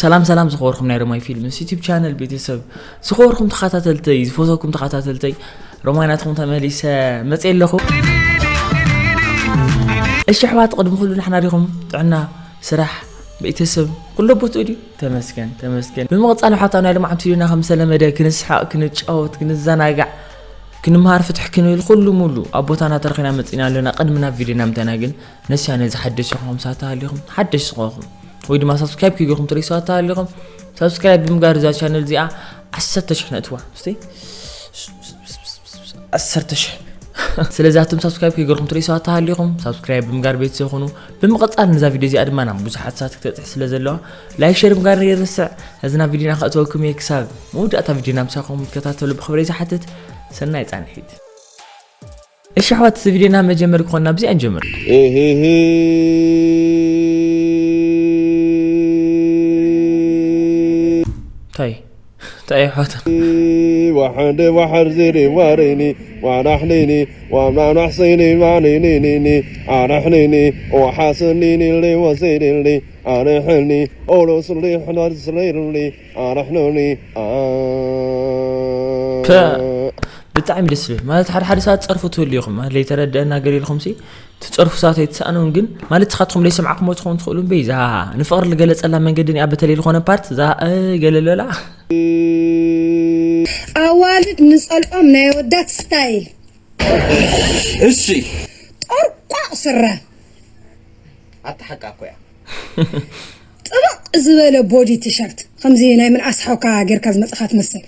ሰላም ሰላም ዝኸበርኩም ናይ ሮማይ ፊልምስ ዩቲብ ቻነል ቤተሰብ፣ ዝኸበርኩም ተኸታተልተይ፣ ዝፈተኩም ተኸታተልተይ፣ ሮማይ ናትኩም ተመሊሰ መፅእ ኣለኹ። እሺ ኣሕዋት፣ ቅድሚ ኩሉ ናሕና ዲኹም? ጥዕና፣ ስራሕ፣ ቤተሰብ ኩሎ ቦትኡ ድዩ? ተመስገን ተመስገን። ብምቕፃል ሓታ ናይ ልምዓት ቪዲዮና ከም ዝተለመደ ክንስሓቕ፣ ክንጫወት፣ ክንዘናጋዕ፣ ክንምሃር ፍትሕ ክንብል ኩሉ ሙሉ ኣብ ቦታና ተረኺና መፂና ኣለና። ቅድሚ ናብ ቪዲዮና ምተና ግን ነስያ ነዚ ሓደሽ ዝኾም ሳታ ሃሊኹም ሓደሽ ዝኾኹም ወይ ድማ ሳብስክራይብ ክገብርኩም ትሪሱ ኣታ ሃሊኹም ሳብስክራይብ ብምጋር እዛ ቻነል እዚኣ ዓሰርተ ሽሕ ነእትዋ እስቲ ዓሰርተ ሽሕ። ስለዚ ኣቱም ሳብስክራይብ ክገብርኩም ትሪሱ ኣታ ሃሊኹም ሳብስክራይብ ብምጋር ቤተሰብ ኹኑ። ብምቕፃል ነዛ ቪዲዮ እዚኣ ድማ ናብ ብዙሓት ሰባት ክትበፅሕ ስለ ዘለዋ ላይክ ሸር ምጋር ይርስዕ። እዚ ናብ ቪዲዮና ከእተወኩም እየ። ክሳብ መወዳእታ ቪዲዮና ምሳኹም ክትከታተሉ ብኽብሪ ዝሓትት። ሰናይ ፃንሒት። እሺ ኣሕዋት፣ እዚ ቪድዮና መጀመሪ ክኾንና ብዚኣ ንጀምር። እንታይ እንታይ ኣሕዋት? ዋሕደ ዋሕር ዜሪ ዋሬኒ ዋናሕኒኒ ዋናናሕሰይኒ ማኒኒኒኒ ኣናሕኒኒ ወሓሰኒኒ ሌወሰይኒኒ ኣነሕኒ ኦሎስሊ ሕናስለይኒ ኣናሕኖኒ አ- ፐ። ብጣዕሚ ደስ ዝብል ማለት ሓደ ሓደ ሰባት ፀርፉ ትህሉ ኢኹም ማለት ለይተረደአና ገለ ኢልኩም ሲ ትፀርፉ ሰባት ኣይትሰኣኑን ግን ማለት ንስኻትኩም ለይሰምዓኩሞ ትኸውን ትኽእሉ እምበይ እዛ ንፍቕሪ ዝገለፀላ መንገዲ እኒኣ በተለይ ዝኾነ ፓርት እዛ እ፣ ገለ ለላ ኣዋልድ ንጸልኦም ናይ ኣወዳት ስታይል እሺ ጦርቋቕ ስረ ኣታ ሓቃ እኮ እያ ጥብቕ ዝበለ ቦዲ ቲሸርት ከምዚ ናይ ምንኣስ ሓውካ ጌርካ ዝመጽኻ ትመስል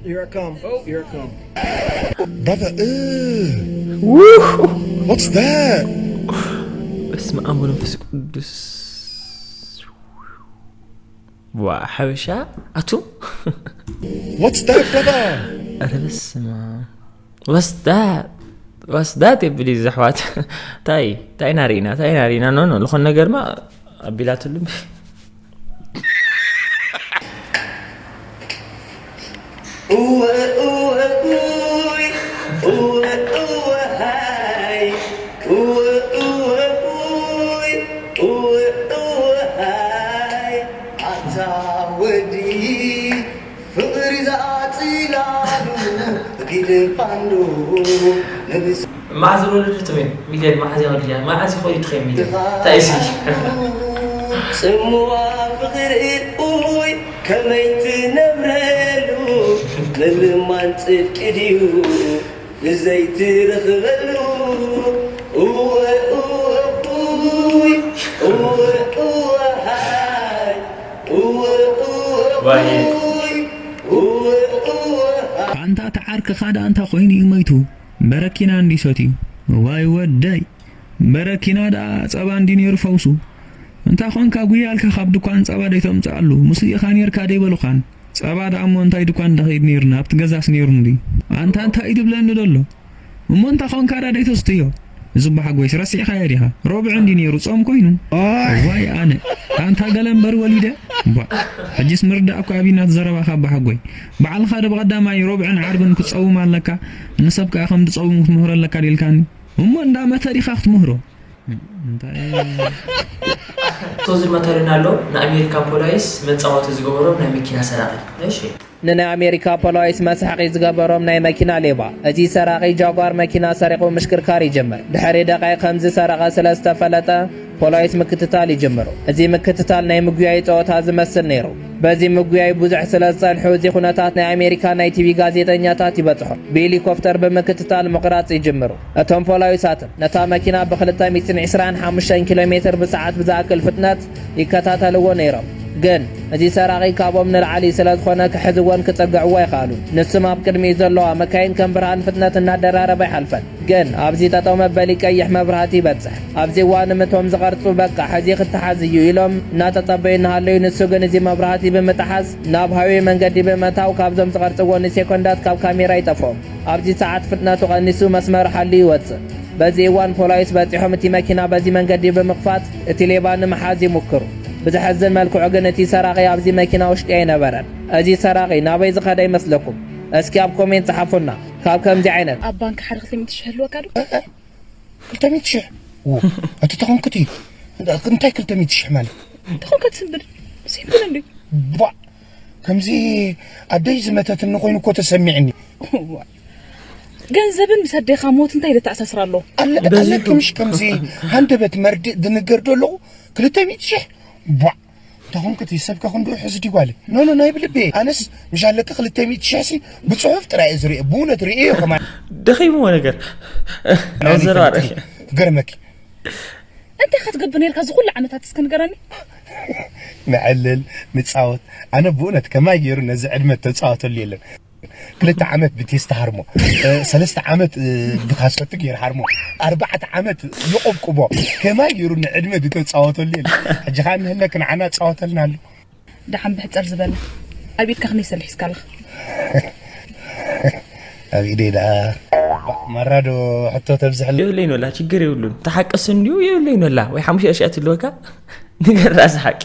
Here I come. Oh, here I come. Brother, uh, what's that? በስመ ኣብ ወመንፈስ ቅዱስ ዋ ሓበሻ ኣቱ What's that, brother? ኧረ በስመ ኣብ ወስዳት ወስዳት የብል እዩ ዘሕዋት ታይ ታይ ኢና ርኢና ታይ ኢና ርኢና ኖ ኖ ዝኾነ ነገርማ ኣቢላትሉ እወ እወ ኡይ እወ እወ ሃይ እወ እወ ኡይ እወ እወ ሃይ ኣታ ወዲ ፍቕሪ ዝኣፅላሉ ጊድፋንዶ ንብስ መዓዝ ዝወለደት ትበይ ሚልዮን መዓዝ እያ ወልድያ መዓዝ ይኾ ይትኸ ሚልዮን እንታይ ሲ ጽምዋ ፍቕሪ ኡይ ከመይ ትነብረሉ ምልማን ጽድቂ ድዩ ንዘይትረኽበሉ እወ እወ ኡይ እወ እወ ሃይ እወ እወ ዋይ። ኡይ እወ እወ ሃይ ኣንታ ተዓርክኻ ደኣ እንታይ ኮይኑ እዩ መይቱ በረኪና እንዲ ሰትዩ ዋይ ወደይ በረኪና ደኣ ጸባ እንዲ ነይሩ ፈውሱ እንታ ኾንካ ጉያልካ ካብ ድኳን ጸባ ደይተምጽኣሉ ሙስሊእኻ ነይርካ ደይበሉኻን ጸባ ደኣ እሞ እንታይ ድኳን ደኸይድ ነይሩ ናብቲ ገዛስ ነይሩ እንዲ ኣንታ እንታይ እዩ ድብለኒ ደሎ እሞ እንታ ኾንካ ዳ ደይተስትዮ እዚ በሓጎይስ ረሲዕኻዮ ዲኻ ሮብዕ እንዲ ነይሩ ጾም ኮይኑ ዋይ ኣነ ኣንታ ገለ እምበር ወሊደ ቧ ሕጂስ ምርዳእ እኮ ኣብይና እቲ ዘረባኻ በሓጎይ ባዕልኻ ዶ ብቐዳማይ ሮብዕን ዓርብን ክትጸውም ኣለካ ንሰብ ከኣ ከም ትጸውም ክትምህሮ ኣለካ ዲልካኒ እሞ እንዳ መተ ዲኻ ክትምህሮ እንታይ ሶዝድ መተልና ኣሎ ንኣሜሪካ ፖላይስ መፃወቲ ዝገበሮም ናይ መኪና ሰራቂ እሺ ንናይ ኣሜሪካ ፖላይስ መስሓቂ ዝገበሮም ናይ መኪና ሌባ፣ እቲ ሰራቒ ጃጓር መኪና ሰሪቑ ምሽክርካር ይጅምር። ድሕሪ ደቃይቕ ከምዝሰረቐ ስለዝተፈለጠ ፖላይስ ምክትታል ይጅምሩ። እዚ ምክትታል ናይ ምጉያይ ጸወታ ዝመስል ነይሩ። በዚ ምጉያይ ብዙሕ ስለዝጸንሑ እዚ ኩነታት ናይ ኣሜሪካ ናይ ቲቪ ጋዜጠኛታት ይበጽሖ። ብሄሊኮፍተር ብምክትታል ምቕራጽ ይጅምሩ። እቶም ፖላዊሳትን ነታ መኪና ብ ክልተ ሚእትን ዕስራን ሓሙሽተን ኪሎ ሜትር ብሰዓት ብዝኣክል ፍጥነት ይከታተልዎ ነይሮም። ግን እዚ ሰራቒ ካብኦም ንላዕሊ ስለዝኾነ ክሕዝዎን ክጽግዕዎ ኣይኸኣሉን። ንሱም ኣብ ቅድሚኡ ዘለዋ መካይን ከም ብርሃን ፍጥነት እናደራረባ ይሓልፈን። ግን ኣብዚ ጠጠው መበሊ ቀይሕ መብራህቲ ይበጽሕ። ኣብዚ እዋን እቶም ዝቐርጹ በቃ ሕዚ ክተሓዝ እዩ ኢሎም እናተጸበዩ እናሃለዩ ንሱ ግን እዚ መብራህቲ ብምጥሓስ ናብ ሃይወይ መንገዲ ብምእታው ካብዞም ዝቐርጽዎ ንሴኮንዳት ካብ ካሜራ ይጠፍኦም። ኣብዚ ሰዓት ፍጥነቱ ቀኒሱ መስመር ሓልዩ ይወጽእ። በዚ እዋን ፖላይስ በጺሖም እቲ መኪና በዚ መንገዲ ብምኽፋት እቲ ሌባ ንምሓዝ ይሙክሩ። ብዘሕዝን መልክዑ ግን እቲ ሰራቒ ኣብዚ መኪና ውሽጢ ኣይነበረን። እዚ ሰራቒ ናበይ ዝኸደ ይመስለኩም? እስኪ ኣብ ኮሜንት ጸሓፉልና። ካብ ከምዚ ዓይነት ኣብ ባንክ ሓደ ክልተ ሚእቲ ሽሕ ህልወካ ዶ? ክልተ ሚእቲ ሽሕ ዎ፣ እቲ ተኾንኩት እዩ። እንታይ ክልተ ሚእቲ ሽሕ ማለት? ትኾን ከትስንብድ ሲምብል እንዲ ቧ ከምዚ ኣደይ ዝመተትኒ ኮይኑ እኮ ተሰሚዕኒ። ገንዘብን ምስ ኣዴኻ ሞት እንታይ ዘተኣሳስር ኣሎ? ኣለበ ኣለኪ ምሽ ከምዚ ሃንደበት መርድእ ድንገር ዶ ኣለኹ ክልተ ሚእቲ ሽሕ ቧ ተኹንክቲ ሰብካ ክንዱ ሕዚ ዲጓለ ኖ ኖ ናይ ብልቤ ኣነስ ምሽ ኣለኪ ክልተ ሚእቲ ሽሕ ሲ ብጽሑፍ ጥራይ እየ ዝርእየ ብእውነት ርእየ ከማ ደኺምዎ ነገር ዘረባረ ገርመኪ እንታይ ኢኻ ትገብር ነርካ እዚ ኩሉ ዓመታት እስከ ንገረኒ። ንዕልል ንጻወት ኣነ ብእውነት ከማይ ገይሩ ነዚ ዕድመ ተጻወተሉ የለን። ክልተ ዓመት ብቴስታ ሃርሞ፣ ሰለስተ ዓመት ብካሰቱ ገይር ሃርሞ፣ ኣርባዕተ ዓመት ይቆብቁቦ ከማይ ገይሩ ንዕድመ ብተጻወተሉ የለን። ሕጂ ኸዓ ንህለክ ንዓና ጻወተልና ኣሎ። ደሓን ብሕጽር ዝበለ ኣብ ኢድካ ከመይ ሰሊሕ ስካልኻ ኣብ ኢደይ ደኣ ማራዶ ሕቶ ተብዝሐለ ይብለይ ኖላ ችግር የብሉን ተሓቀስ እንዲዩ ይብለይ ኖላ ወይ ሓሙሽተ ሽኣት ኣለወካ ንገር ራእሲ ሓቂ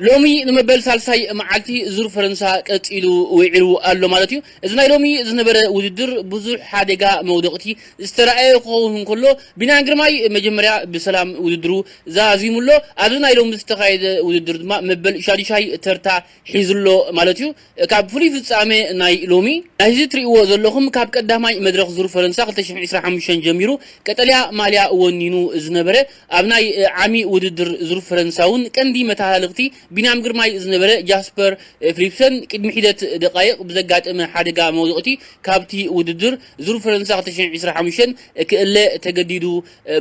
ሎሚ ንመበል ሳልሳይ መዓልቲ ዙር ፈረንሳ ቀጺሉ ውዒሉ ኣሎ ማለት እዩ። እዚ ናይ ሎሚ ዝነበረ ውድድር ብዙሕ ሓደጋ መውደቕቲ ዝተረኣየ ክኸውን እንከሎ ቢንያም ግርማይ መጀመርያ ብሰላም ውድድሩ ዛዚሙ ኣሎ። ኣብዚ ናይ ሎሚ ዝተኻየደ ውድድር ድማ መበል ሻዱሻይ ተርታ ሒዙ ኣሎ ማለት እዩ። ካብ ፍሉይ ፍጻሜ ናይ ሎሚ ናይዚ ትርእይዎ ዘለኹም ካብ ቀዳማይ መድረኽ ዙር ፈረንሳ ክልተ ሽሕን ዕስራን ሓሙሽተን ጀሚሩ ቀጠልያ ማልያ ወኒኑ ዝነበረ ኣብ ናይ ዓሚ ውድድር ዙር ፈረንሳ እውን ቀንዲ መተሃላልኽቲ ቢንያም ግርማይ ዝነበረ ጃስፐር ፊሊፕሰን ቅድሚ ሒደት ደቃይቕ ብዘጋጠመ ሓደጋ መውደቕቲ ካብቲ ውድድር ዙር ፈረንሳ ክልተ ሽሕን ዕስራን ሓሙሽተን ክእለ ተገዲዱ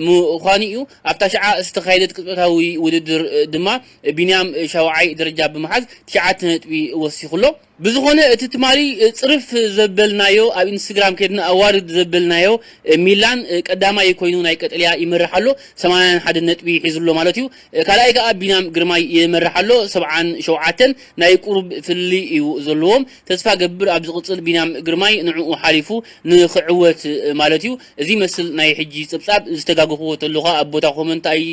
ምዃኑ እዩ። ኣብታ ሽዓ ዝተኻየደት ቅጽበታዊ ውድድር ድማ ቢንያም ሻውዓይ ደረጃ ብምሓዝ ትሽዓተ ነጥቢ ወሲኹ ኣሎ። ብዝኾነ እቲ ትማሊ ጽርፍ ዘበልናዮ ኣብ ኢንስታግራም ከድና ኣዋርድ ዘበልናዮ ሚላን ቀዳማይ ኮይኑ ናይ ቀጠልያ ይመርሕ ኣሎ ሰማንያን ሓደን ነጥቢ ሒዙ ኣሎ ማለት እዩ። ካልኣይ ከዓ ቢንያም ግርማይ ይመርሕ ኣሎ ሰብዓን ሸውዓተን ናይ ቁሩብ ፍልልይ እዩ ዘለዎም። ተስፋ ገብር ኣብ ዝቕጽል ቢንያም ግርማይ ንዕኡ ሓሊፉ ንኽዕወት ማለት እዩ። እዚ ይመስል ናይ ሕጂ ጸብጻብ ዝተጋገኽዎ ተለኹ ኣብ ቦታ ኮመንት ኣይ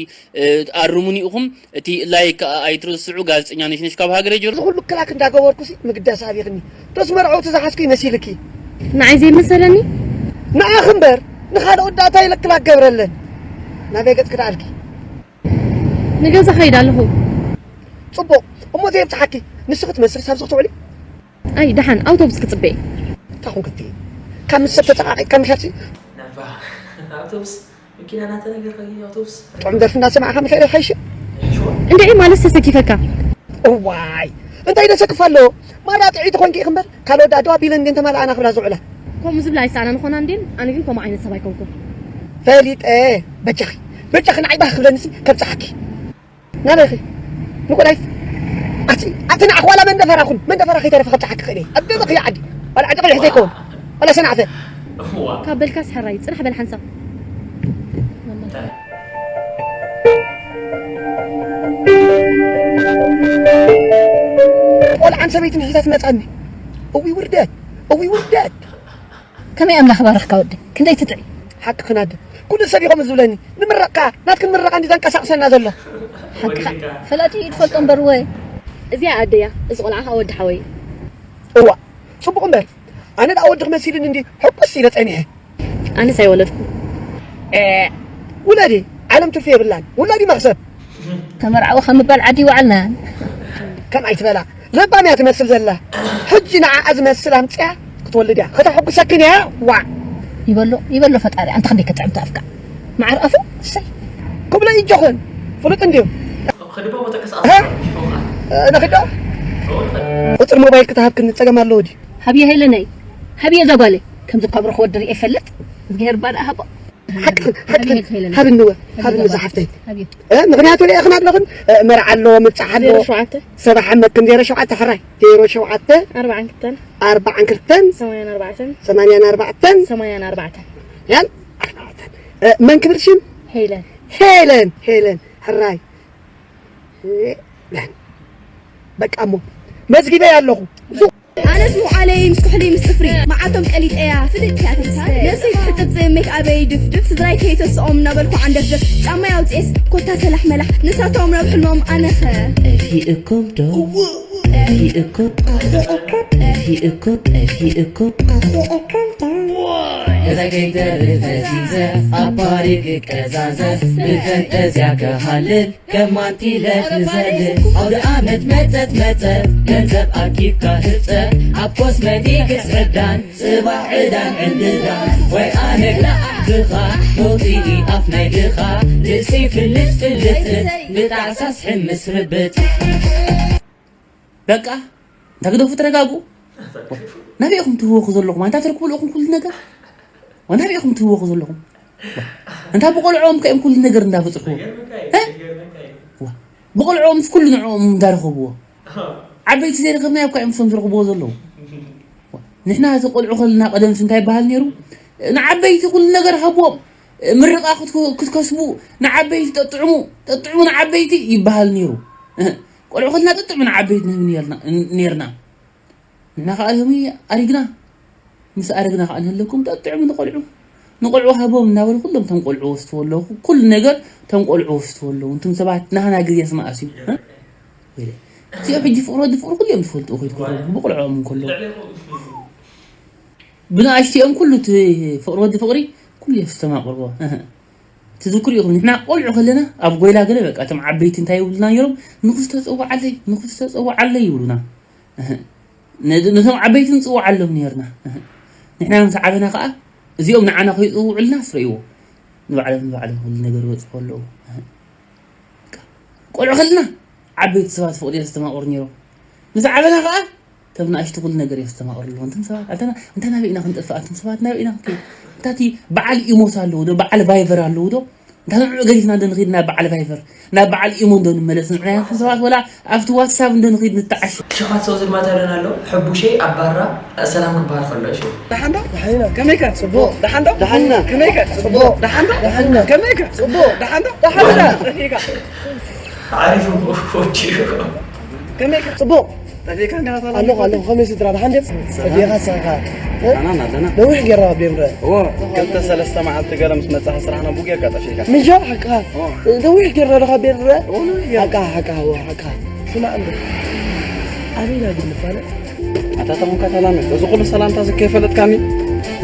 ኣርሙኒ ኢኹም። እቲ ላይክ ከዓ ኣይትረስዑ። ጋዜጠኛ ነሽነሽ ካብ ሃገረ ጀርመን። እዚ ኩሉ ክላክ እንዳገበርኩ ሲ ምግዳስ ኣቢኽኒ ዶስ መርዐውቲ ዝሓዝኩ ይመሲልኪ ንዓይ ዘይመሰለኒ ንዓኺ እምበር ንኻልኦት ዳኣ እንታይ ኢለ ክላክ ገብረለን ናበይ ገጽኪ ደኣልኪ ንገዛ ኸይድ ኣለኹ ጽቡቕ እሞ ዘየብጽሓኪ ንስኺ ትመስል ሳብ ዝኽትውዕሊ ኣይ ደሓን ኣውቶቡስ ክጽበ እየ እንታይ ኹንክቲ ካብ ምስ ሰብ ተጠቓቒ ከም ሸርሲ ነባ ኣውቶቡስ መኪና ናተነገርካዮ ኣውቶቡስ ጥዑም ደርፊ እናሰማዕካ ምሕረ ሓይሽ እንድዒ ማለት ተሰኪፈካ እዋይ እንታይ ደሰክፍ ኣሎ ማራ ጥዒቲ ኮንኪ ኢኺ እምበር ካልኦት ደኣ ደው ኣቢለን እንዴን ተማልኣና ክብላ ዝውዕላ ከምኡ ዝብላ ኣይሰኣናን ኾና እንዴን ኣነ ግን ከምኡ ዓይነት ሰብ ኣይኮንኩን ፈሊጠ በጃኺ በጃኺ ንዓይ ባህ ክብለኒሲ ከብፅሓኪ ናበይ ኺ ንቁዳይት ኣቲ ኣቲ ንዓኽ ዋላ መንደፈራ ኹን መንደፈራ ከይተረፈ ከብፅሓኪ ክእል እየ ኣብ ገበኺ ዓዲ ዋላ ዓዲ ቅልሕ ዘይከውን ዋላ ሰናዕተ ካብ በልካስ ሕራይ ፅናሕ በል ሓንሳብ ቆልዓን ሰበይትን ሒዛ ትመፃኒ እዊ ውርደት እዊ ውርደት ከመይ ኣምላኽ ባረኽካ ወዲ ክንደይ ትጥዒ ሓቅኽን ኣደ ኩሉ ሰብ ኢኹም ዝብለኒ ንምረቕካ ናትክን ምረቓ እንዲ ዘንቀሳቕሰና ዘሎ ሓቅኻ ፈላጢ እዩ ትፈልጦ እምበር ወ እዚኣ ኣደያ እዚ ቆልዓ ከዓ ወዲ ሓወይ እዋ ፅቡቕ እምበር ኣነ ደኣ ወዲ ክመሲልን እንዲ ሕቁስ ኢለ ፀኒሐ ኣነስ ኣይወለድኩ ውለዲ ዓለም ትርፊ የብላን ውላዲ መኽሰብ ተመርዓዊ ካብ ምባል ዓዲ ይወዓልና ከም ኣይትበላ ለባም እያ ትመስል ዘላ ሕጂ ንዓኣ ዝመስል ኣምፅያ ክትወልድ እያ ከተሐጉሰክን እያ ዋዕ ይበሎ ይበሎ ፈጣሪ ኣንተ ክንደይ ከጥዕም ተኣፍካ መዓር ኣፉ እሰይ ክብሎ ይጆኽን ፍሉጥ እንድዩ ነክዶ ቁፅሪ ሞባይል ክትሃብክኒ ፀገም ኣለዎ ድዩ ሃብየ ሄለነይ ሃብየ እዛ ጓለይ ከምዚ ካብ ረኽቦ ድርኢ ይፈልጥ እግዚኣብሔር ባዳ ሃቦ ሓቅኽን ሓቅኽን ሃብንወ ሃብኒ ዝሓፍተይ ምኽንያቱ ሪእኽን ኣለኽን መርዓ ኣለዎ ምብፃሕ ኣለዎ ሰባ ሓመድ ከም ዜሮ ሸውዓተ ሕራይ ዜሮ ሸውዓተ ኣርባዓን ክልተን ሰማንያን ኣርባዕተን ያን ኣርባዕተን መን ክብል ሽም ሄለን ሄለን ሄለን ሕራይ በቃ እሞ መዝጊበይ ኣለኹ ኣነስ ምውዓለይ ምስ ኩሕሊ ምስ ጽፍሪ መዓቶም ቀሊጠያ ፍልጥ እያ ትመስል ነብሰይ ትሕጽብ ሜክ ኣበይ ድፍድፍ ስድራይ ከይተስኦም እናበልኩ ዓንደፍድፍ ጫማይ ኣውፅኤስ ኮታ ሰላሕ መላሕ ንሳቶም ናብ ሕልሞም ኣነኸ ጠፊእኩም ዶ ጠፊእኩም ጠፊእኩም ጠፊእኩም እዛ ከይተርፍ ፈዚዘ ኣብ ፓሪ ክቀዛዘ ብፈንጠዝያ ክሃልል ከማንቲለ ክዘልል ኣውደ ኣመት መጸት መጸት ገንዘብ ኣኪብካ ህጸ ኣብ ኮስመቲክስ ዕዳን ጽባሕ ዕዳን ዕንድዳን ወይ ኣነ ግዳ ዓድኻ መውጽኢ ኣፍ ናይ ድኻ ርእሲ ፍልጥ ፍልጥ ብጣዕሳስ ሕምስ ርብጥ በቃ እንታ ግደፉ ተረጋጉ። ናበይ ኢኹም ትህወኹ ዘለኹም? ኣንታ ትረክቡ ኣለኹም ኩሉ ነገር? ወ ናበይ ኢኹም ትህወኹ ዘለኹም? እንታ ብቆልዕኦም ከ እዮም ኩሉ ነገር እንዳበፅሕዎ? እ? ዋ፣ ብቆልዕኦም ኩሉ ንዕኦም እንዳረኸብዎ። ዓበይቲ ዘይረኸብናዮ እኳ እዮም እሶም ዝረኽብዎ ዘለዉ። ዋ፣ ንሕና እቲ ቆልዑ ከለና ቀደምሲ እንታይ ይበሃል ነይሩ? ንዓበይቲ ኩሉ ነገር ሃብዎም። ምርቓ ክትከ- ክትከስቡ ንዓበይቲ ጠጥዕሙ ጠጥዕሙ ንዓበይቲ ይበሃል ነይሩ። እህ፣ ቆልዑ ከልና ጠጥዕሙ ንዓበይቲ ንህብ ነርና- ነርና። ንሕና ከዓ ሎሚ ኣሪግና። ምስ ኣረግና ከዓ ንህለኩም ጠጥዕሙ ንቆልዑ። ንቆልዑ ሃቦም እናበሉ ኩሎም እቶም ቆልዑ ወስትዎ ኣለዉ። ኩሉ ነገር እቶም ቆልዑ ወስትዎ ኣለዉ። እንቱም ሰባት ናህና ግዜ ስማእስ እዩ። እህ? ወይለ። እዚኦም ሕጂ ፍቕሪ ወዲ ፍቕሪ ኩሊኦም ዝፈልጡ ኮይድኩም ብቆልዖም እንከለዉ። ብንኣሽትኦም ኩሉ እቲ ፍቕሪ ወዲ ፍቕሪ ኩሉ የስተማቕርዎ። ትዝክሩ ኢኹም ንሕና ቆልዑ ከለና ኣብ ጎይላ ገለ በቃ እቶም ዓበይቲ እንታይ ይብሉና ነይሮም ንጉስ ተፀዋዓለይ ንጉስ ተፀዋዓለይ ይብሉና። ነቶም ዓበይቲ ንፅዋዓሎም ነርና። ንሕና ምስ ዓበና ከዓ እዚኦም ንዓና ከይፅውዕልና ስረእዎ። ንባዕሎም ንባዕሎም ኩሉ ነገር ይበፅሑ ኣለዉ። ቆልዑ ከለና ዓበይቲ ሰባት ፍቕሪ የስተማቕሩ ነይሮም። ምስ ዓበና ከዓ ከም ንኣሽቱ ኩሉ ነገር የስተማቕሩ ኣለዉ። እንትን ሰባት ኣንተና እንተ ናበይ ኢና ክንጠፍእ ኣንትን ሰባት ናበይ ኢና ክንከይድ? እንታቲ በዓል ኢሞስ ኣለዉ ዶ በዓል ቫይቨር ኣለዉ ዶ? እንታ ንዑ ገዲፍና እንደ ንኸይድ ናብ በዓል ቫይቨር ናብ በዓል ኢሞ እንዶ ንመለስ ንዑ ኣንትን ሰባት ወላ ኣብቲ ዋትሳብ እንደ ንኸይድ ንተዓሽ። ሽኻት ሰው ዝልማት ኣለና ኣሎ ሕቡሸይ ኣባራ ሰላም ክበሃል ከሎ እሺ። ደሓን ዶ? ደሓን ኢና። ከመይከ? ጽቡቕ። ደሓን ዶ? ደሓን ኢና። ከመይከ? ጽቡቕ። ደሓን ዶ? ደሓን ኢና። ከመይከ? ጽቡቕ። ደሓን ዶ? ደሓን ኢና። ከመይከ? ዓሪፉ ወዲኡ። ከመይ ከ ጽቡቕ ጠፊእካ እንዲኻ ሰላም ኣለኹ ኣለኹ። ከመይ ስድራ ደሓን ድዮም? ጠፊእካ ስኻ ኣናን ኣለና። ነዊሕ ጌርና ኣብ ደይ ንረአ። እዎ ክልተ ሰለስተ መዓልቲ ገለ ምስ መጻኻ ስራሕና ቡግ ጌርካ ጠፊእካ። ምንጃ ሓቅኻ ነዊሕ ጌርና ዶ ካብ ደይ ንረአ? ሓቅኻ ሓቅኻ እዎ ሓቅኻ። ስማዕ እንዶ ኣበይና ግን ንፋለጥ? ኣታ ተኾንካ ተላመድ በዚ ኩሉ ሰላምታ እዚ ከይፈለጥካኒ።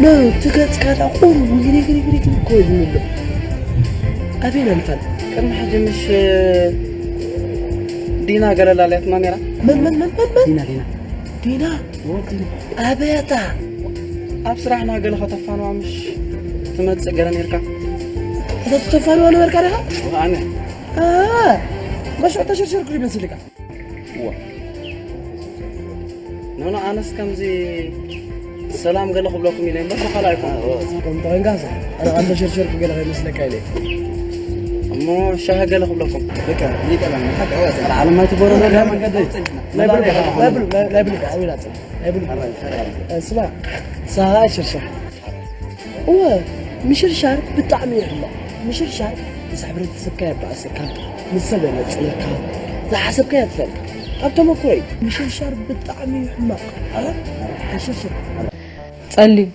ኖ እቲ ገጽካ ዳ ቁሩብ ግሪግሪግሪግሪ እኮ ኢሉኒ ኣሎ። ኣበይና ንፋለጥ? ቅድሚ ሕጂ ምሽ ዲና ገለ ላልያትና ነይራ። መን መን መን መን መን? ዲና ዲና። ዲና? ኣበያታ? ኣብ ስራሕና ገለ ከተፋንዋ ምሽ ትመጽእ ገለ ነርካ። እታ ትተፋንዋ ነበርካ ዲኻ? ኣነ። መሽዑ ተሸርሸርኩ ይመስልካ። እዋ ኖኖ ኣነስ ከምዚ ሰላም ገለ ክብለኩም ኢለ እምበር ብኻልእ ኣይኮነ። ከምቲ ኮይንካስ ኣነ ካብ መሸርሸርኩ ገለ ከይመስለካ ኢለ። እሞ ሻሂ ገለ ክብለኩም። በቃ ይቀላል። ሓቂ ኣዋጽእ። ዓለም ኣይትበረዶ ዳ መንገደይ። ናይ ብሩክ ናይ ብሩክ ናይ ብሩክ ዓዊና ጽን ናይ ብሩክ። ስማ ሳሃ ሽርሻ። እወ ምሽርሻር ብጣዕሚ እዩ ሕማቕ። ምሽርሻር ምስ ሕብረተሰብካ የባእሰካ፣ ምስ ሰብ የነጽለካ፣ ዝሓሰብካዮ የጥፍአልካ። ካብ ተመኩሮ እዩ። ምሽርሻር ብጣዕሚ እዩ ሕማቕ። ኣረ ኣይሽርሽር። ጸልዩ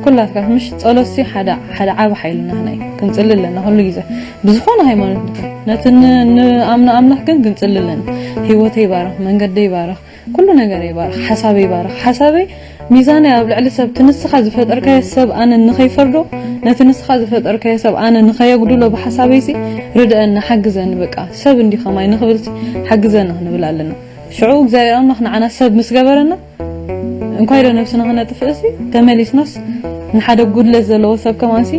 ኩላትካ ምሽ ጸሎትሲ ሓደ ሓደ ዓቢ ሓይሊ ናህና እዩ። ክንጽሊ ኣለና ኩሉ ግዜ ብዝኾነ ሃይማኖት ንኹን ነቲ ን- ንኣምኖ ኣምላኽ ግን ክንጽሊ ኣለና። ህይወተይ ይባረኽ፣ መንገደይ ይባረኽ። ኩሉ ነገረይ ይባርኽ፣ ሓሳበይ ይባርኽ። ሓሳበይ ሚዛነይ ኣብ ልዕሊ ሰብ፣ እቲ ንስኻ ዝፈጠርካዮ ሰብ ኣነ ንኸይፈርዶ፣ ነቲ ንስኻ ዝፈጠርካዮ ሰብ ኣነ ንኸየጉድሎ ብሓሳበይሲ ርድኣኒ፣ ሓግዘኒ፣ በቃ ሰብ እንዲ ኸማይ ንኽብልሲ ሓግዘኒ ክንብል ኣለና። ሽዑ እግዚኣብሔር ኣምላኽ ንዓና ሰብ ምስ ገበረና፣ እንኳይ ዶ ነብስና ክነጥፍእሲ፣ ተመሊስናስ ንሓደ ጉድለት ዘለዎ ሰብ ከማንሲ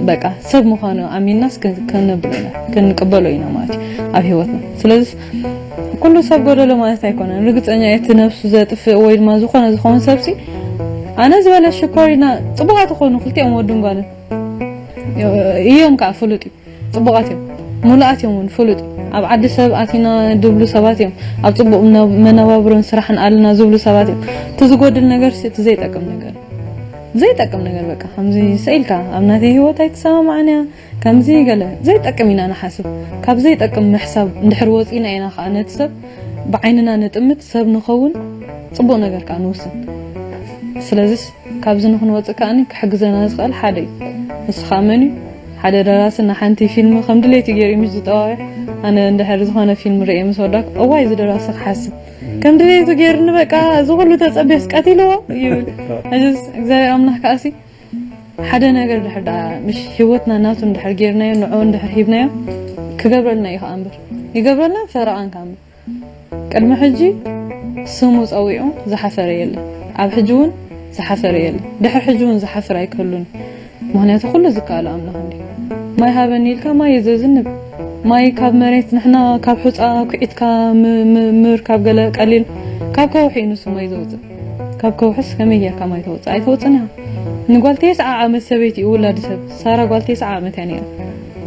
በቃ ሰብ ምዃኑ ኣሚንናስ ክን- ክንብሎ ኢና፣ ክንቅበሎ ኢና ማለት እዩ ኣብ ህይወትና። ስለዚ ኩሉ ሰብ ጎደሎ ማለት ኣይኮነን። ርግጸኛ እየ እቲ ነብሱ ዘጥፍእ ወይ ድማ ዝኾነ ዝኸውን ሰብሲ ኣነ ዝበለ ሽኮሪና ጽቡቓት ይኾኑ ክልቲኦም ወድን ጓልን እዮም ከዓ ፍሉጥ እዩ። ጽቡቓት እዮም ምሉኣት እዮም እውን ፍሉጥ እዩ። ኣብ ዓዲ ሰብ ኣቲና ድብሉ ሰባት እዮም ኣብ ጽቡቕ መነ- መነባብሮን ስራሕን ኣለና ዝብሉ ሰባት እዮም። እቲ ዝጎድል ነገር ሲ- እቲ ዘይጠቅም ነገር እዩ። ዘይጠቅም ነገር በቃ ከምዚ ሰኢልካ ኣብ ናተይ ህይወት ኣይትሰማማዕን እያ ከምዚ ገለ ዘይጠቅም ኢና ንሓስብ። ካብ ዘይጠቅም ምሕሳብ እንድሕር ወፂና ኢና ከዓ ነቲ ሰብ ብዓይንና ንጥምት ሰብ ንኸውን ፅቡቕ ነገር ከዓ ንውስን። ስለዚስ ካብዚ ንክንወፅእ ከዓኒ ክሕግዘና ዝኽእል ሓደ እዩ። ንሱ ከዓ መን እዩ? ሓደ ደራሲ ንሓንቲ ፊልም ከም ድሌቱ ገይሩ እዩ ምሽ ዝጠዋውዕ። ኣነ እንድሕር ዝኾነ ፊልም ርእየ ምስ ወዳእኩ እዋይ እዚ ደራሲ ክሓስብ ከም ድሌቱ ገይሩኒ በቃ እዚ ኩሉ ተፀብየስ ቀቲልዎ ይብል። ሕጅስ እግዚኣብሔር ኣምላኽ ከዓሲ ሓደ ነገር ድሕር ደኣ ምሽ ህይወትና ናቱ እንድሕር ጌርናዮ፣ ንዕኡ እንድሕር ሂብናዮ፣ ክገብረልና እዩ ከኣ እምበር። ይገብረልና ፈረቓን ከኣ እምበር። ቅድሚ ሕጂ ስሙ ጸዊዑ ዝሓፈረ የለን። ኣብ ሕጂ እውን ዝሓፈረ የለን። ድሕር ሕጂ እውን ዝሓፍር ኣይክህሉን። ምኽንያቱ ኩሉ ዝከኣሎ ኣምላኽ እንዲ። ማይ ሃበኒ ኢልካ ማይ እዩ ዘዝንብ። ማይ ካብ መሬት ንሕና ካብ ሑጻ ኩዒትካ ም-፣ ም-፣ ምር ካብ ገለ ቀሊል ካብ ከውሒ እዩ ንሱ ማይ ዘውጽእ። ካብ ከውሕስ ከመይ ጌርካ ማይ ተውጽእ? ኣይተውጽእን ኢኻ። ንጓል ተስዓ ዓመት ሰበይቲ እዩ ውላድ ሰብ። ሳራ ጓል ተስዓ ዓመት እያ ነይራ።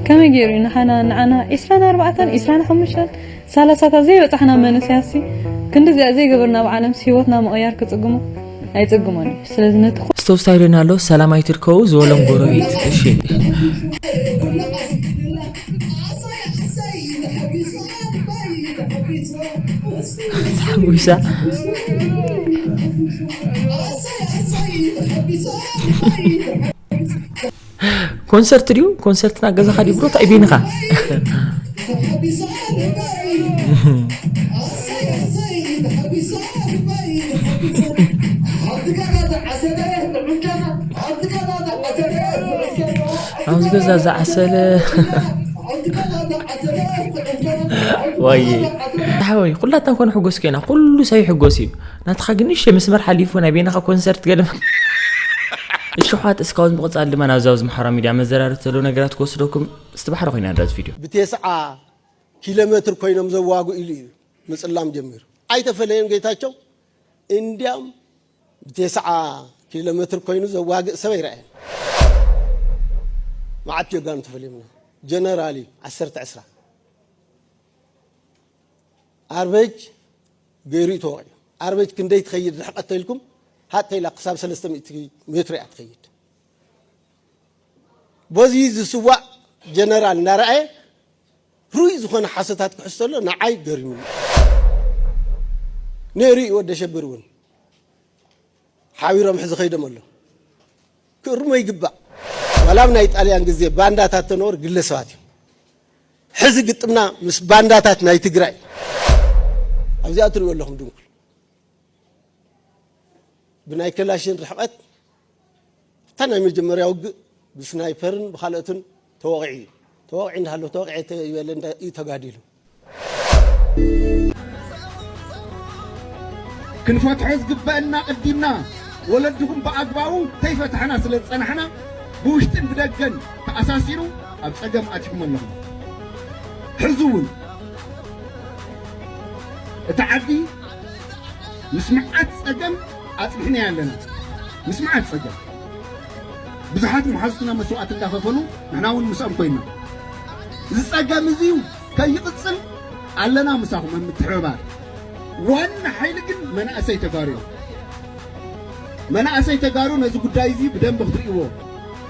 ከመይ ገይሩ እዩ ንሓና፣ ንዓና ዒስራን ኣርባዕተን፣ ዒስራን ሓሙሽተን፣ ሰላሳታት ዘይበጻሕና መንእሰያትሲ ክንዲ እዚኣ ዘይገበርና ኣብ ዓለምሲ ህይወትና ምቕያር ክጽግሞ? ኣይጽግሞን እዩ። ስለዚ ነቲ ኩ- ስተውስታ ኢሉና ኣሎ፣ ሰላም ኣይትድከቡ ዝበሎም ጎረቤት። እሺ። ተሓጒሳ። ኮንሰርት ድዩ? ኮንሰርት ናብ ገዛኻ ድዩ ብሮ? እንታይ ቤንኻ? ኣብዚ ገዛ ዝዓሰለ። ዋየ። ሓወይ፣ ኩላትና ኮነ ሕጎስ ኮይና፣ ኩሉ ሰብ ይሕጎስ እዩ። ናትኻ ግን ንእሽተይ መስመር ሓሊፉ ናይ ቤናኻ ኮንሰርት ገለ። እሺ፣ ኣሕዋት፣ እስካሁን ብምቕጻል ድማ ናብዚ ኣብዚ ማሕበራዊ ሚድያ መዘራረብቲ ዘለዉ ነገራት ክወስደኩም፣ እስቲ ባሕሪ ኮይና ንርኣ እዚ ቪድዮ። ብቴስዓ ኪሎ ሜትር ኮይኖም ዘዋግኡ ኢሉ እዩ ምጽላም ጀሚሩ። ኣይተፈለየን ጌታቸው፣ እንዲያም ብቴስዓ ኪሎ ሜትር ኮይኑ ዘዋግእ ሰብ ኣይረኣየን። መዓት ጀጋኑ ተፈልዮምና። ጀነራል እዩ፣ ዓሰርተ ዕስራ። ኣርበጅ ገይሩ እዩ ተወቒዑ። ኣርበጅ ክንደይ ትኸይድ ርሕቀት ተይልኩም፣ ሃጥ ተይላ ክሳብ ሰለስተ ሚእቲ ሜትሮ እያ ትኸይድ። በዚ ዝስዋእ ጀነራል እናረኣየ ርኡይ ዝኾነ ሓሶታት ክሕዝ ተሎ ንዓይ ገሪሙኒ። ነይሩ እዩ ወዲ ኣሸብር እውን ሓቢሮም ሕዚ ኸይዶም ኣሎ። ክእርሞ ይግባእ። ዋላ ኣብ ናይ ጣልያን ግዜ ባንዳታት ተነበሩ ግለሰባት እዮም። ሕዚ ግጥምና ምስ ባንዳታት ናይ ትግራይ ኣብዚኣ ትሪእዎ ኣለኹም ድንኩል። ብናይ ከላሽን ርሕቐት እታ ናይ መጀመርያ ውግእ ብስናይፐርን ብኻልኦትን ተወቒዑ እዩ። ተወቒዑ እንዳሃለወ ተወቒዐ ተ-፣ ይበለ እንዳ-፣ እዩ ተጋዲሉ። ክንፈትሖ ዝግበአና ቀዲምና ወለድኹም ብኣግባቡ ተይፈታሕና ስለ ዝጸናሕና ብውሽጥን ብደገን ተኣሳሲሩ ኣብ ጸገም ኣቲኹም ኣለኹም። ሕዚ እውን እቲ ዓዲ ምስ መዓት ጸገም ኣጽኒሕናዮ ኣለና። ምስ መዓት ጸገም። ብዙሓት መሓዙትና መስዋእቲ እንዳኸፈሉ ንሕና እውን ምስኦም ኮይንና። እዚ ጸገም እዚ እዩ ከይቕጽል ኣለና ምሳኹም ኣብ ምትሕብባር። ዋና ሓይሊ ግን መናእሰይ ተጋሩ እዮም። መናእሰይ ተጋሩ ነዚ ጉዳይ እዚ ብደንቢ ክትርእይዎ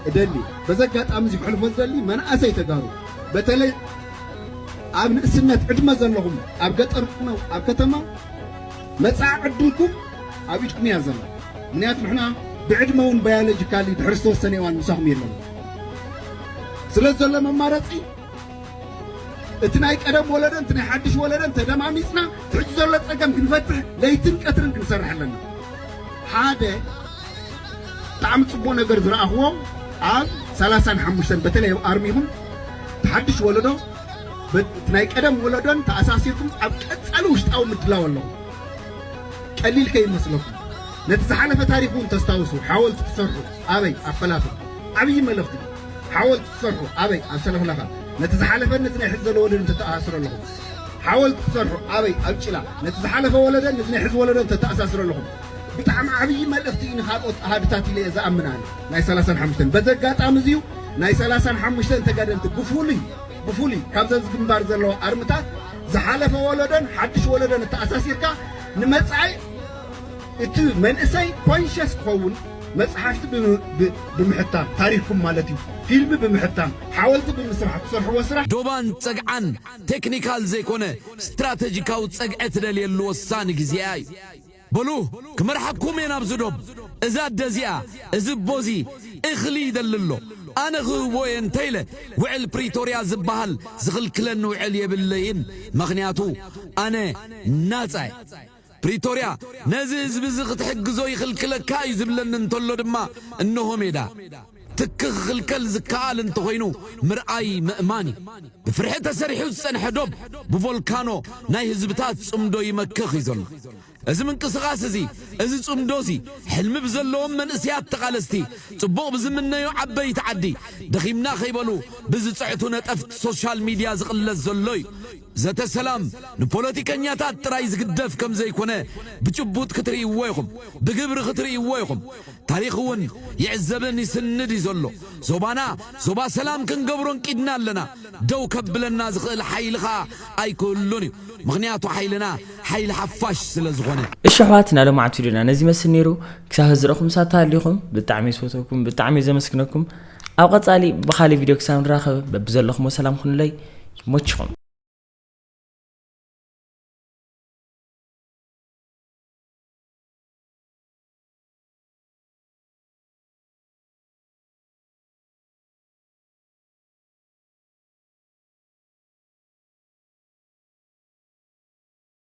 እደሊ። በዚ ኣጋጣሚ እዚ ክሕልፎ ዝደሊ መናእሰይ ተጋሩ በተለይ ኣብ ንእስነት ዕድመ ዘለኹም ኣብ ገጠር ትኹኑ ኣብ ከተማ መጻኢ ዕድልኩም ኣብ ኢድኩም እያ ዘላ። ምክንያቱ ንሕና ብዕድመ እውን ባዮሎጂካሊ ድሕሪ ዝተወሰነ እዋን ምሳኹም የለን። ስለ ዘሎ መማረጺ እቲ ናይ ቀደም ወለዶን እቲ ናይ ሓድሽ ወለዶን ተደማሚጽና እቲ ሕጂ ዘሎ ጸገም ክንፈትሕ ለይትን ቀትርን ክንሰርሕ ኣለና። ሓደ ብጣዕሚ ጽቡቕ ነገር ዝረኣኽዎ ኣብ ሰላሳን ሓሙሽተን በተለይ ኣብ ኣርሚኹም እቲ ሓድሽ ወለዶ በ-፣ እቲ ናይ ቀደም ወለዶን ተኣሳሲርኩም ኣብ ቀጻሊ ውሽጣዊ ምድላው ኣለኹም። ቀሊል ከይመስለኩም። ነቲ ዝሓለፈ ታሪኽ እውን ተስታውሱ። ሓወልቲ ትሰርሑ ኣበይ? ኣብ ፈላፍል። ዓብዪ መልእኽቲ። ሓወልቲ ትሰርሑ ኣበይ? ኣብ ሰለኽለኻ። ነቲ ዝሓለፈን ነቲ ናይ ሕዚ ዘሎ ወለዶን ተተኣሳስሩ ኣለኹም። ሓወልቲ ትሰርሑ ኣበይ? ኣብ ጭላ። ነቲ ዝሓለፈ ወለዶን ነቲ ናይ ሕዚ ወለዶን ተተኣሳስሩ ኣለኹም። ብጣዕሚ ዓብዪ መልእኽቲ እዩ ንኻልኦት ኣሃዱታት ኢለ እየ ዝኣምን ኣነ። ናይ ሰላሳን ሓሙሽተን። በዚ ኣጋጣሚ እዚ እዩ ናይ ሰላሳን ሓሙሽተን ተጋደልቲ ብፍሉይ፣ ብፍሉይ ካብዚ ኣብዚ ግንባር ዘለዋ ኣርምታት ዝሓለፈ ወለዶን ሓድሽ ወለዶን እተኣሳሲርካ ንመጻኢ እቲ መንእሰይ ኮንሸስ ክኸውን መጽሓፍቲ ብ-፣ ብ-፣ ብምሕታም፣ ታሪኽኩም ማለት እዩ፣ ፊልም ብምሕታም፣ ሓወልቲ ብምስራሕ ትሰርሕዎ ስራሕ። ዶባን ጸግዓን ቴክኒካል ዘይኮነ ስትራተጂካዊ ጸግዒ ትደልየሉ ወሳኒ ግዜኣ እዩ። በሉ ክመርሓኩም እየ ናብዚ ዶብ። እዛ ኣደ እዚኣ፣ እዚ ኣቦ እዚ እኽሊ ይደሊ ኣሎ። ኣነ ክህቦ እየ እንተኢለ ውዕል ፕሪቶርያ ዝበሃል ዝኽልክለኒ ውዕል የብለይን። ምኽንያቱ ኣነ ናጻ እየ። ፕሪቶርያ ነዚ ህዝቢ እዚ ክትሕግዞ ይኽልክለካ እዩ ዝብለኒ እንተሎ ድማ እነሆ ሜዳ። ትኪ ክኽልከል ዝከኣል እንተኾይኑ ምርኣይ ምእማን እዩ። ብፍርሒ ተሰሪሑ ዝጸንሐ ዶብ ብቮልካኖ ናይ ህዝብታት ጽምዶ ይመክኽ እዩ ዘሎ። እዚ ምንቅስቓስ እዚ፣ እዚ ጽምዶ እዚ፣ ሕልሚ ብዘለዎም መንእሰያት ተቓለስቲ፣ ጽቡቕ ብዝምነዩ ዓበይቲ ዓዲ፣ ደኺምና ከይበሉ ብዝጽዕቱ ነጠፍቲ ሶሻል ሚድያ ዝቕለስ ዘሎ እዩ። ዘተ ሰላም ንፖለቲከኛታት ጥራይ ዝግደፍ ከም ዘይኮነ ብጭቡጥ ክትርእይዎ ኢኹም፣ ብግብሪ ክትርእይዎ ኢኹም። ታሪኽ እውን ይዕዘብን ይስንድ እዩ ዘሎ። ዞባና ዞባ ሰላም ክንገብሮ እንቂድና ኣለና። ደው ከብለና ዝኽእል ሓይሊ ኸኣ ኣይክህሉን እዩ። ምኽንያቱ ሓይልና ሓይሊ ሓፋሽ ስለ ዝኾነ። እሺ ኣሕዋት፣ ናይ ሎማዓንቲ ቪድዮና ነዚ ይመስል ነይሩ። ክሳብ ሕዚ ዝረኹም ሳታ ኣሊኹም ብጣዕሚ ዝፈተኩም፣ ብጣዕሚ ዘመስግነኩም። ኣብ ቀጻሊ ብኻልእ ቪድዮ ክሳብ ንራኸብ በብዘለኹሞ ሰላም ኩኑለይ። ይመችኹም።